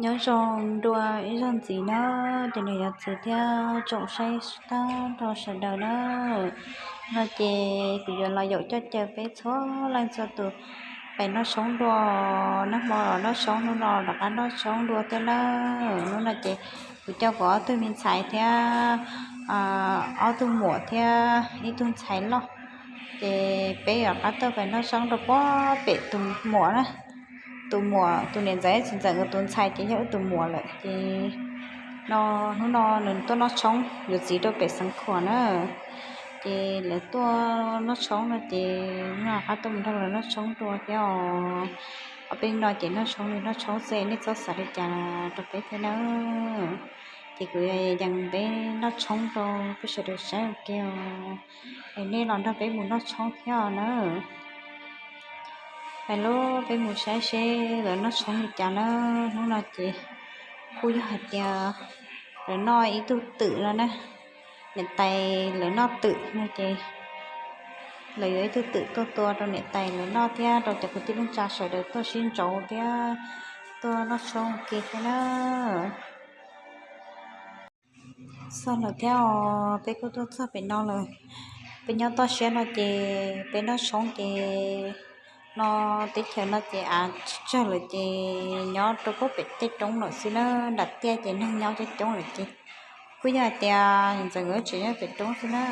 Nyob zoo dua ib zaug ntxiv na, ces niam txiv thiab tsoom saib sawv daws na. No ces kuv yuav los yaum coj caw peb txhua leej txhua tus pem noj tshoob dua, nag hmo los noj tshoob, hnub no rov qab noj tshoob dua thiab na. Hnub no ces kuv coj kuv ob tug me ntxhais thiab ob tug muam thiab ib tug ntxhais loj, ces peb rov qab tuaj pem noj tshoob rau puag pem tus muam na. Tus muam, tus niam ntxawm txiv ntxawm nkawd tus ntxhais ces yog wb tus muam lawm ces no, hnub no nws tuaj noj tshoob yuav txiv rau pem Xeev Khuam na. Ces lawv tuaj noj tshoob no ces hnub no rov qab tuaj mus nrog lawv noj tshoob dua thiab os. Ob peb no ces noj tshoob li noj tshoob xwb, nej txhob xav li cas rau peb thiab na. Ces kuv yees peb noj tshoob rau peb sawv daws saib ua ke os. Es nej los nrog peb mus noj tshoob thiab os na. Peb lub, peb mus saib seb lawv noj tshoob li cas na. Hnub no ces kuj yog hais tias lawv noj ib tug twm no na, niam tais lawv noj twm no ces lawv yuav ib tug twm tuaj tua rau niam tais lawv noj thiab rau cov kwv tij neej tsa sawv daws tuaj sib ntsauv thiab tuaj noj tshoob ua ke thiab na. Txog lawm thiab os, peb kuj tuaj txog pem no lawm. Peb nyob toj siab no ces peb noj tshoob ces no teb chaws no ces av tsawg lawm ces nyob rau puag pem tej roob lawm xwb na, nram tiaj ces neeg nyob coob coob lawm ces kuj yog hais tias ntxawm nkawd tseem nyob pem roob xwb na.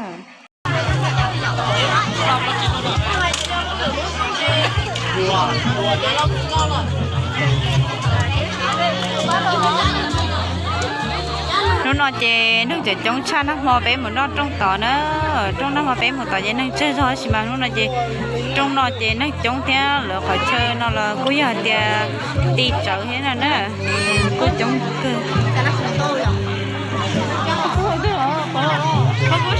Hnub no ces neeg coob coob tshaj, nag hmo peb mus noj rooj tod na. Rooj nag hmo peb mus tod ces neeg tsawg zog tab sis mas hnub no ces rooj no ces neeg coob thiab lawv qhov chaw no los kuj yog hais tias ti tsawv thiab no na. Kuj coob kawg. Cov qhov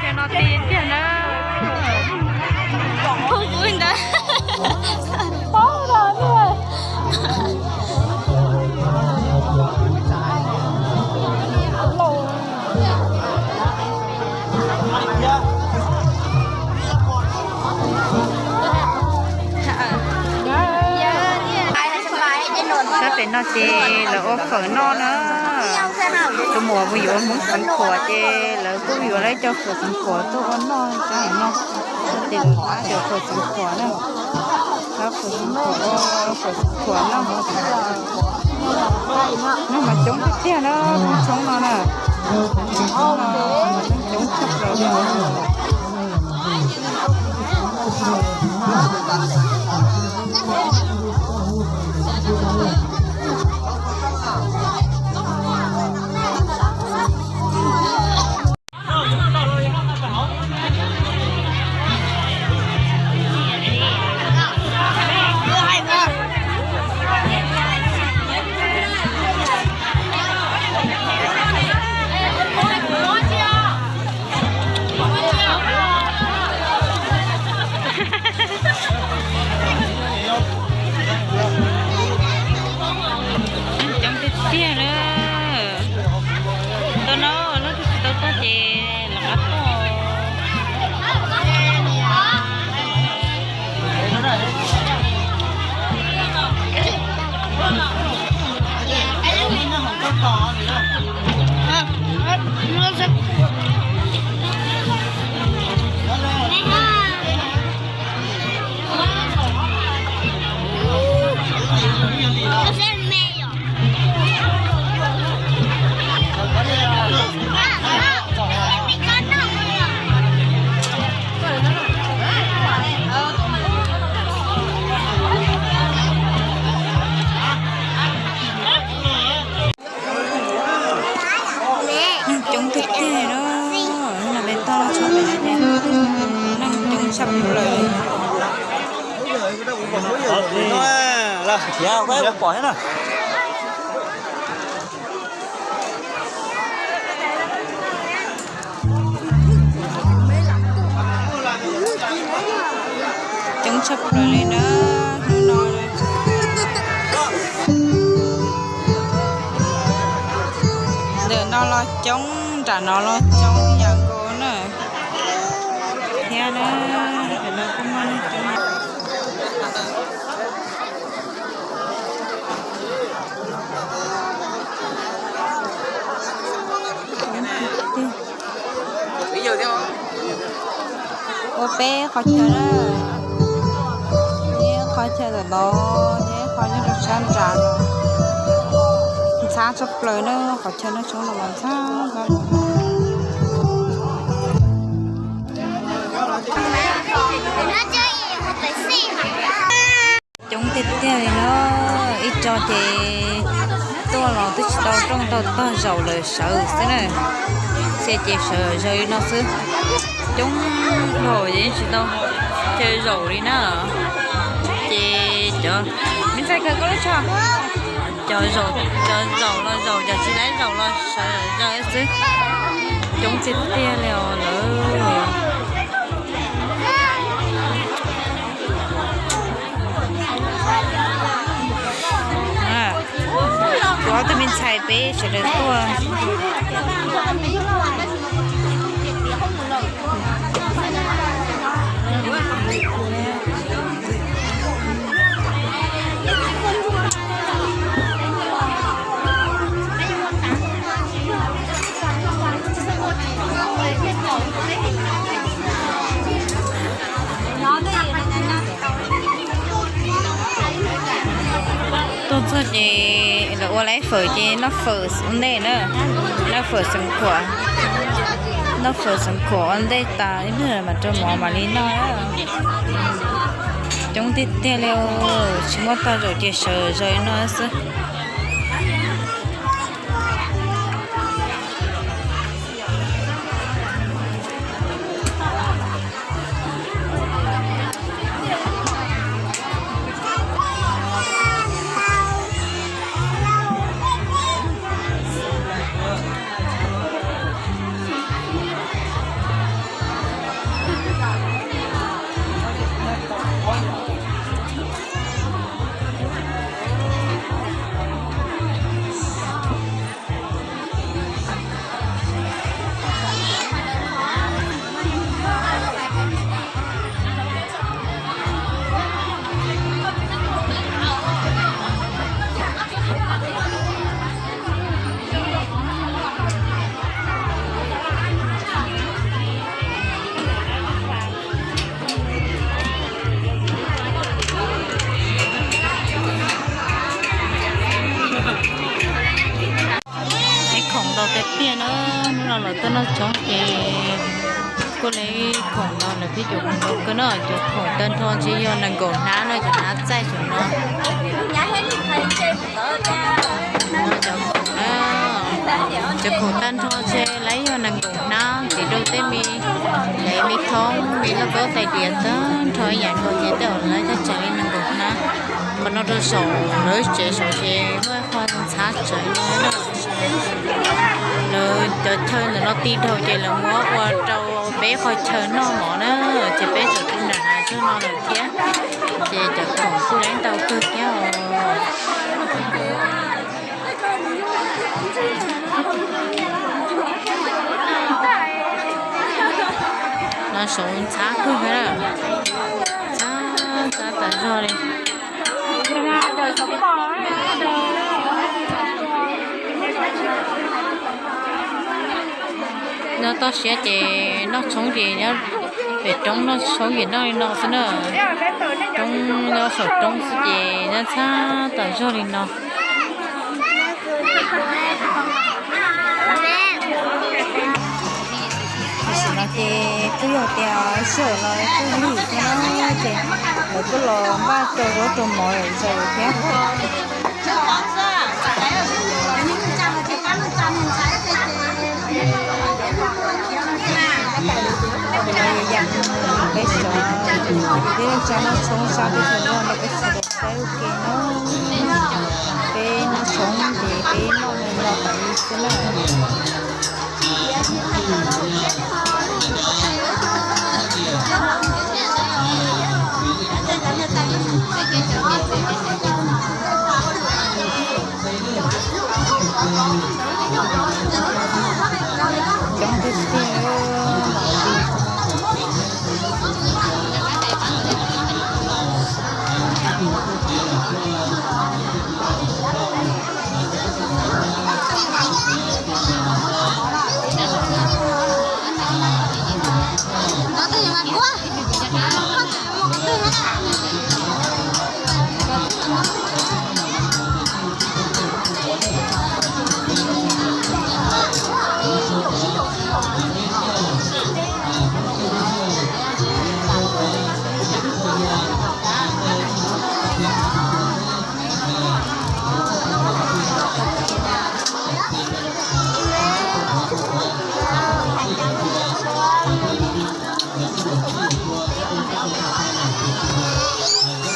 chaw no ti tiag na. Hu kuv ntawd. Sab pem no ces lawv ua fawm noj na. Tus muam mus yuav Hmoob Xeev Khuam ces lawv kuj yuav lawv cov fawm Xeev Khuam tuaj ua noj rau no. Ces cov fawm Xeev Khuam na, cov fawm Xeev Khuam ua fawm Xeev Khuam noj. Neeg mas coob tiag tiag na, Hmoob Xeev no na. Coob tshaj plaws li. Khiav, pom thiab na. Coob tshaj plaws li na, hnub no. Ntawm no los coob, nram no los coob yam nkaus na. Thiab na, ntawm no kuj muaj neeg coob. Ua peb qhov chaw na, ib qhov chaw ntawm no, ib qhov nyob rau sab nram no. Ntxhab tshaj plaws na, qhov chaw noj tshoob no mas ntxhab ntxhab. Coob tiag tiag li na, ib tso ces tuaj los twb tsis tau rooj tau tog zaum lawm sawv xwb na. Xia ces sawv zaws li no xwb. Coob dhau ces tsis tau chaw zaum li na. Ces cov, me ntxhais khaws koj lub tsho. Cov zaum, cov zaum los zaum, cov tsis laib zaum los sawv zaws xwb. Coob tiag tiag li os lawm. Kuv ob tug me ntxhais peb sawv daws tuaj. Tuaj txog ces lawv ua lawv fawm ces noj fawm ua ntej na, noj fawm xeev khuam, noj fawm xeev khuam ua ntej tas ib pliag mam rau mov mam li noj. Coob tiag tiag li, tsis muaj tog zaum ces sawv zaws no xwb. Ib khoom ntau tiag tiag na, hnub no lawv tuaj noj tshoob ces kuj li khoom ntau, lawv pheej cov khoom ntau kawg na, cov khoom tag nrho ntshe yog nees nkaum hnab na, cov hnab txaij xwb no. Cov khoom na, cov khoom tag nrho ntshe lawv yog nees nkaum hnab, ces rau tej me, lawv me thoob me lauj kaub tais diav tag nrho ib yam nkaus ces tej zaum lawv coj tseem li nees nkaum hnab. Qhov no rau saum lawv tsev saum ces muaj qhov ntxhab tsawv no. Lawv cov chaw ntawm no ti dhau ces lawv muab ua rau peb qhov chaw noj mov na, ces peb tseem tu nram hav zoov no lawm thiab. Ces cov khoom kuj lab ntau kawg thiab os. No saum ntxhab kawg thiab, ntxhab ntxhab tas zog li. Nyob toj siab ces noj tshoob ces nyob pem roob noj tshoob ces noj li no xwb na. Roob nyob saum roob xwb ces nyob ntxhab tas zog li no. Tam sim no ces kuj yog tias sij hawm no kuj lig thiab no ces lawv kuj los npaj rau zaub rau mov lawm ntxaws thiab. Yam peb sawv Ces peb tsa noj tshoob sab peb tsis noj no peb tsis tau saib ua ke no. Peb noj tshoob ces peb noj no no tas li xwb na. Coob tiag tiag.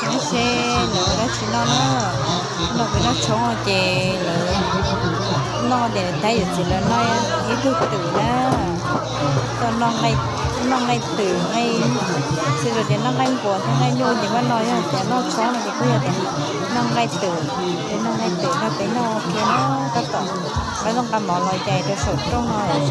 Saib seb lawv ua dab tsi noj na. No peb noj tshoob ces lawv noj tias tab yawm txiv lawv noj ib tug twm na. Tau noj nqaij twm, nqaij, xws li tias noj nqaij npuas thiab nqaij nyuj ces mas no yog tias noj tshoob no ces kuj yog tias noj nqaij twm, ces noj nqaij twm no peb noj ua ke na. Tab tom nqa noj nqa mov los cais rau saum rooj no lawm.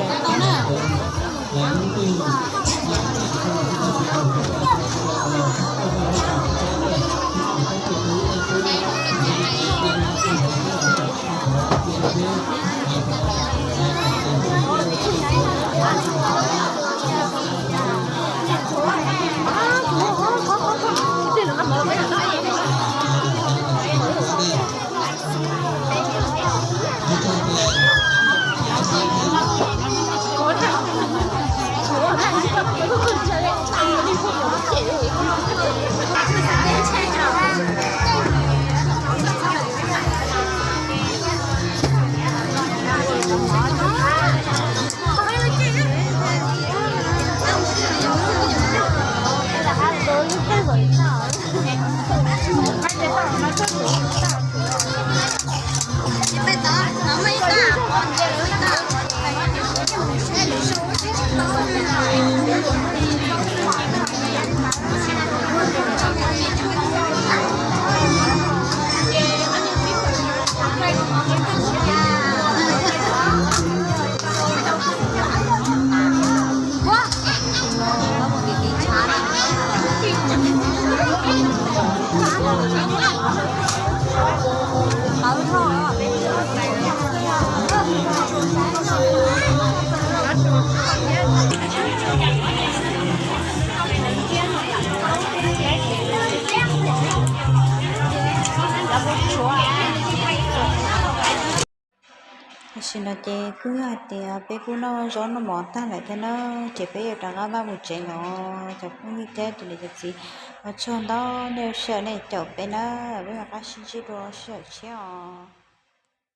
Tam sim no ces kuj yog hais tias peb kuj noj zaub noj mov tag lawm thiab na, ces peb yuav rov qab vaj mus tsev los. Cov phooj ywg thiab cov niam cov txiv, ua tsaug ntau nej sij hawm nej caum peb na, peb mam rov qab sib ntsib dua sij hawm tshiab os.